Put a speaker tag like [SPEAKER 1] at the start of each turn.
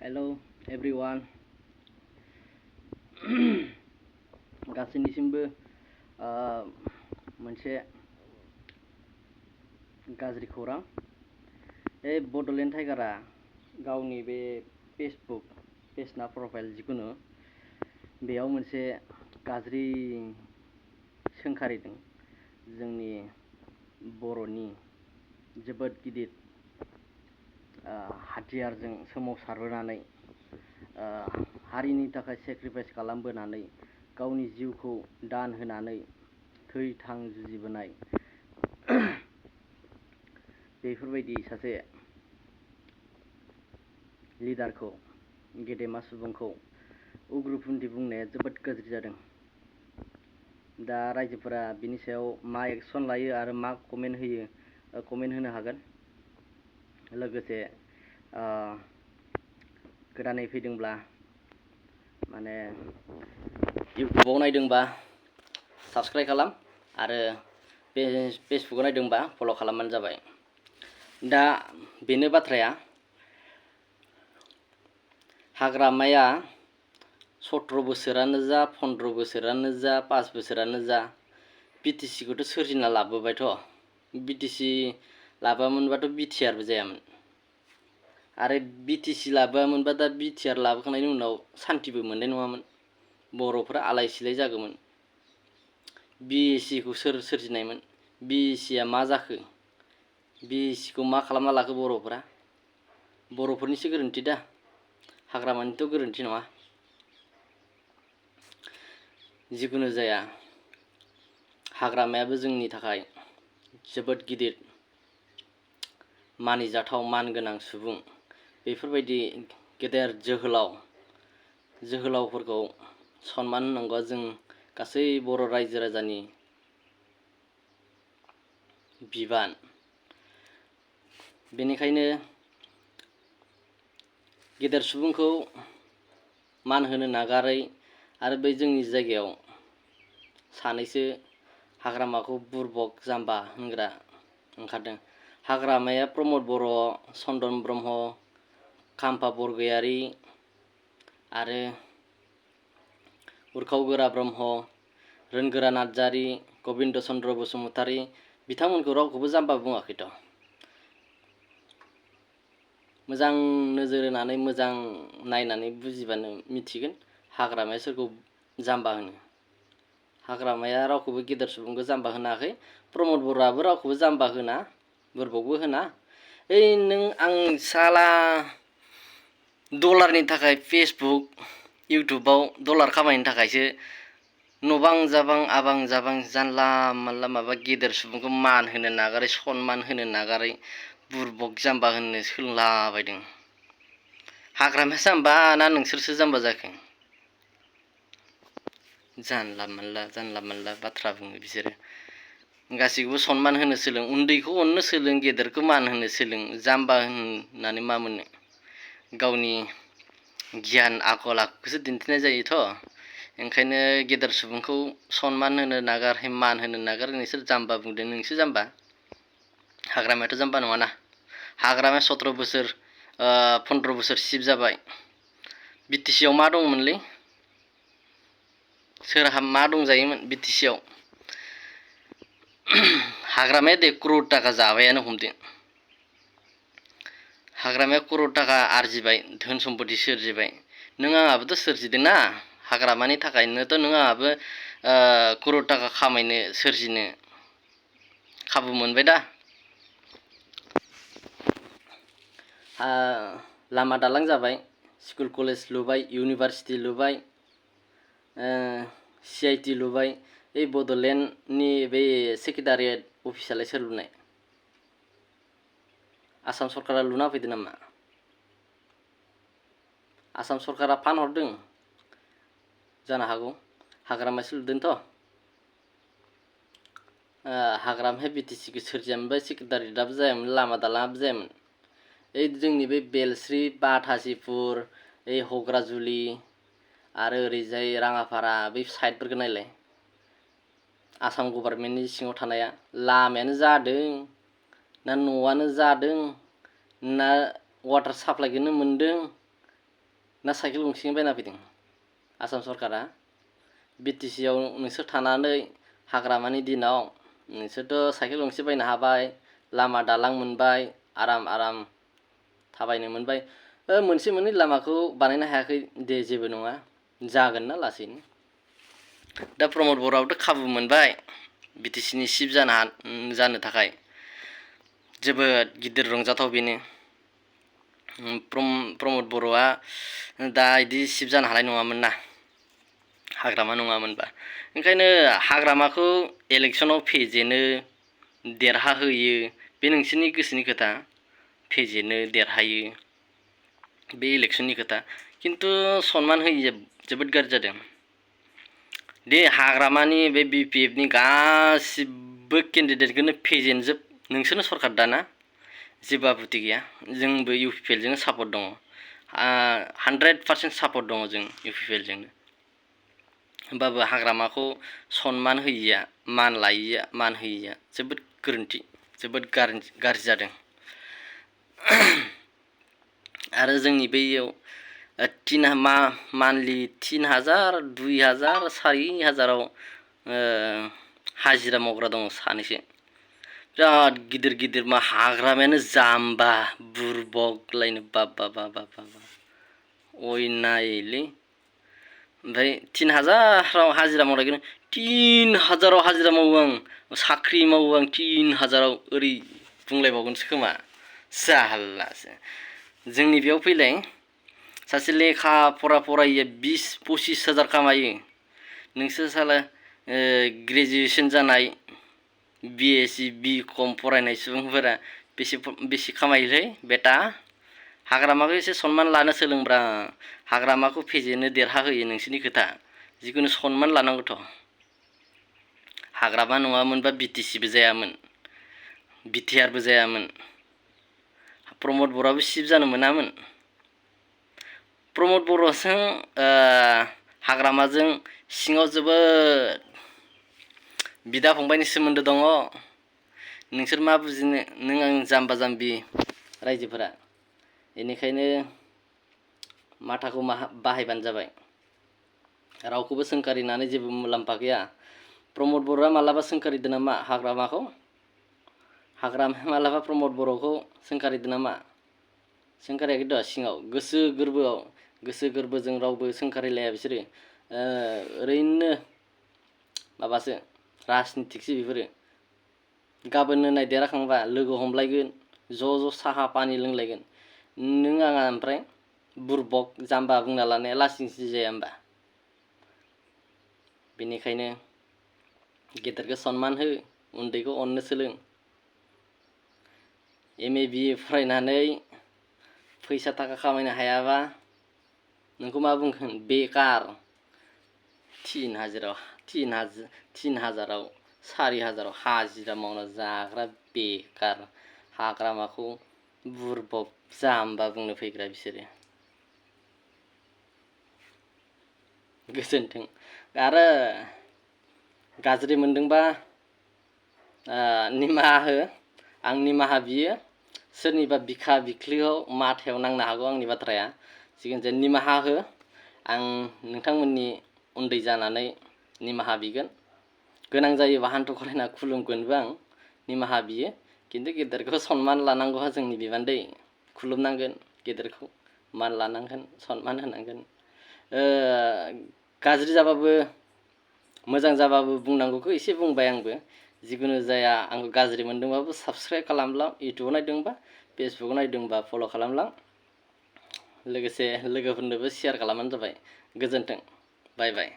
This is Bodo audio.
[SPEAKER 1] Hello everyone. गासैनिसिमबो मोनसे गाज्रि खौरां। बड'लेण्ड टाइगारा गावनि बे फेसबुक पेजना प्रफाइल जिखुनु बेयाव मोनसे गाज्रि सोंखारिदों जोंनि बर'नि जोबोद गिदिर हाथियारजों सोमावसारबोनानै हारिनि थाखाय सेक्रिफाइस खालामबोनानै गावनि जिउखौ दान होनानै थै-थां जुजिबोनाय बेफोरबायदि सासे लिडारखौ, गेदेमा सुबुंखौ उग्रपन्थी बुंनाया जोबोद गाज्रि जादों। दा रायजोफोरा बिनि सायाव मा एक्सन लायो आरो मा कमेन्ट होयो, कमेन्ट होनो हागोन। लोगोसे गोदानै फैदोंब्ला माने इउटुबाव नायदोंबा साबस्क्राइब खालाम आरो फेसबुकाव नायदोंबा फल' खालामबानो जाबाय। दा बेनो बाथ्राया, हाग्रामाया 17 बोसोरानो जा, 15 बोसोरानो जा, 5 बोसोरानो जा, बिटिसिखौथ' सोरजिना लाबोबायथ'। बिटिसि लाबोआमोनबाथ' बिटिआरबो जायामोन। आरो बिटिसि लाबोआमोनबा दा बिटिआर लाबोखांनायनि उनाव सान्थिबो मोननाय नङामोन। बर'फोरा आलाय सिलाय जागौमोन। बिएसिखौ सोर सोरजिनायमोन? बिएसिआ मा जाखो? बिएसिखौ मा खालामना लाखो बर'फोरा? बर'फोरनिसो गोरोन्थि दा, हाग्रामानिथ' गोरोन्थि नङा। जिखुनु जाया, हाग्रामायाबो जोंनि थाखाय जोबोद गिदिर मानिजाथाव मानगोनां सुबुं। बेफोरबायदि गेदेर जोहोलावफोरखौ सनमान होनांगौआ जों गासै बर' रायजो राजानि बिबान। बेनिखायनो गेदेर सुबुंखौ मान होनो नागारै आरो बै जोंनि जायगायाव सानैसो हाग्रामाखौ बुरबक जाम्बा होनग्रा ओंखारदों। हाग्रामाया प्रमद बर', चन्दन ब्रह्म, खाम्फा बरगयारी आरो उरखाव गोरा ब्रह्म, रोनगोरा नार्जारी, गबिन्द चन्द्र बसुमतारी बिथांमोनखौ रावखौबो जाम्बा बुङाखैथ'। मोजां नोजोर होनानै मोजां नायनानै बुजिबानो मिथिगोन हाग्रामाया सोरखौ जाम्बा होनो। हाग्रामाया रावखौबो गेदेर सुबुंखौ जाम्बा होनाखै। प्रमद बर'आबो रावखौबो जाम्बा होना, बुरबकबो होना। नों आं साला डलारनि थाखाय फेसबुक, इउटुबाव डलार खामायनो थाखायसो नबां जाबां आबां जाबां जानला मानला माबा गेदेर सुबुंखौ मान होनो नागारै, सनमान होनो नागारै बुरबक जाम्बा होननो सोलोंलाबायदों। हाग्रामाया जाम्बा ना नोंसोरसो जाम्बा जाखो? जानला मानला बाथ्रा बुङो बिसोरो। गासैखौबो सनमान होनो सोलों, उन्दैखौ अननो सोलों, गेदेरखौ मान होनो सोलों। जाम्बा होननानै मा मोनो? गावनि गियान आखल आखुखौसो दिन्थिनाय जायोथ'। ओंखायनो गेदेर सुबुंखौ सनमान होनो नागारै, मान होनो नागारै नोंसोर जाम्बा बुंदों, नोंसो जाम्बा। हाग्रामायाथ' जाम्बा नङाना। हाग्रामाया 17 बोसोर 15 बोसोर सिप जाबाय। बिटिसिआव मा दंमोनलै? सोरहा मा दंजायोमोन बिटिसिआव? हाग्रामाया दे क्रर थाखा जाबायानो हमदों। हाग्रामाया क्रर थाखा आरजिबाय, धोन सम्पति सोरजिबाय। नों आंहाबोथ' सोरजिदोंना हाग्रामानि थाखायनोथ' नों आंहाबो क्रर थाखा खामायनो सोरजिनो खाबु मोनबाय दा। लामा दालां जाबाय, स्कुल कलेज लुबाय, इउनिभारसिटि लुबाय, CIT लुबाय। बड'लेण्डनि बे सेक्रेटारियेट अफिसालाय सोर लुनाय? आसाम सरकारा लुना होफैदों नामा? आसाम सरकारा फानहरदों जानो हागौ, हाग्रामायासो लुदोंथ'। हाग्रामाया बिटिसिखौ सोरजियामोनबा सेक्रेटारियेटआबो जायामोन, लामा दालाङाबो जायामोन। जोंनि बे बेलस्रि, बाथासिपुर, हग्राजुलि आरो ओरैजाय राङाफारा बै साइडफोरखौ नायलाय। आसाम गभर्नमेन्टनि सिङाव थानाया लामायानो जादों ना न'आनो जादों ना वाटार साप्लाइखौनो मोनदों ना साइकेल गंसेखौनो बायना फैदों आसाम सरकारा BTC आव नोंसोर थानानै हाग्रामानि दिनाव नोंसोरथ' साइकेल गंसे बायनो हाबाय लामा दालां मोनबाय आराम आराम थाबायनो मोनबाय मोनसे मोननै लामाखौ बानायनो हायाखै दे जेबो नङा जागोन ना लासैनो दा प्रमद बर'आबोथ' खाबु मोनबाय BTC नि चिफ जानो थाखाय जोबोद गिदिर रंजाथाव बेनो प्रमद बर'आ दा इदि चिफ जानो हानाय नङामोन ना हाग्रामा नङामोनबा ओंखायनो हाग्रामाखौ इलेक्सनाव फेजेनो देरहाहोयो बे नोंसोरनि गोसोनि खोथा फेजेनो देरहायो बे इलेक्सननि खोथा खिन्थु सनमान होयिया जोबोद गाज्रि जादों दे हाग्रामानि बे BPF नि गासिबो केन्डिडेटखौनो फेजेनजोब नोंसोरनो सरकार दाना जेबो आपत्ति गैया जोंबो UPPL जोंनो सापर्ट दङ 100% सापर्ट दङ जों UPPL जोंनो होमबाबो हाग्रामाखौ सनमान होयिया मान लायिया मान होयिया जोबोद गोरोन्थि जोबोद गाज्रि जादों आरो जोंनि बैयाव मान्थलि 3000 2000 4000आव हाजिरा मावग्रा दङ सानैसो बिराद गिदिर गिदिर मा हाग्रामायानो जाम्बा बुरबकलायनो बाबा अयनायलै ओमफ्राय 3000आव हाजिरा मावनायखौनो 3000आव हाजिरा मावो आं साख्रि मावो आं 3000आव ओरै बुंलायबावगोनसो खोमा जारलासो जोंनि बेयाव फैलाय सासे लेखा फरायिया 20-25 हाजार खामायो नोंसोर साला ग्रेजुएसन जानाय BSc BCom फरायनाय सुबुंफोरा बेसे खामायोलै बेटा हाग्रामाखौ एसे सनमान लानो सोलोंब्रा हाग्रामाखौ फेजेनो देरहाहोयो नोंसोरनि खोथा जिखुनु सनमान लानांगौथ' हाग्रामा नङामोनबा BTCबो जायामोन BTRबो जायामोन प्रमद बर'आबो चिफ जानो मोनामोन प्रमद बर'जों हाग्रामाजों सिङाव जोबोद बिदा फंबायनि सोमोन्दो दङ नोंसोर मा बुजिनो नों आं जाम्बा जाम्बि रायजोफोरा बेनिखायनो माथाखौ बाहायबानो जाबाय रावखौबो सोंखारिनानै जेबो मुलाम्फा गैया प्रमद बर'आ मालाबा सोंखारिदों नामा हाग्रामाखौ मालाबा प्रमद बर'खौ सोंखारिदों नामा सोंखारियाखैथ' सिङाव गोसो गोरबोजों रावबो सोंखारिलाया बिसोरो ओरैनो माबासो राजनितिकसो बेफोरो गाबोननो नाय देरहाखांबा लोगो हमलायगोन ज' साहा पानि लोंलायगोन नों आङा ओमफ्राय बुरबक जाम्बा बुंना लानाया लासिंसिं जाया होमबा बेनिखायनो गेदेरखौ सनमान हो उन्दैखौ अननो सोलों MA BA फरायनानै फैसा थाखा खामायनो हायाबा नोंखौ मा बुंगोन बेकार 3000आव 4000आव हाजिरा मावना जाग्रा बेकार हाग्रामाखौ बुरबक जाम्बा बुंनो फैग्रा बिसोरो गोजोन्थों आरो गाज्रि मोनदोंबा निमाहा हो आं निमाहा बियो सोरनिबा बिखा बिख्लोआव माथायाव नांनो हागौ आंनि बाथ्राया जिखुनु जाया निमाहा हो आं नोंथांमोननि उन्दै जानानै निमाहा बिगोन गोनां जायोबा हान्थु खरायना खुलुमगोनबो आं निमाहा बियो खिन्थु गेदेरखौ सनमान लानांगौआ जोंनि बिबान दै खुलुमनांगोन गेदेरखौ मान लानांगोन सनमान होनांगोन गाज्रि जाबाबो मोजां जाबाबो बुंनांगौखौ एसे बुंबाय आंबो जिखुनु जाया आंखौ गाज्रि मोनदोंबाबो साबस्क्राइब खालामलां इउटुबाव नायदोंबा फेसबुकाव नायदोंबा फल' खालामलां लोगोसे लोगोफोरनोबो शेयार खालामबानो जाबाय गोजोन्थों बाय बाय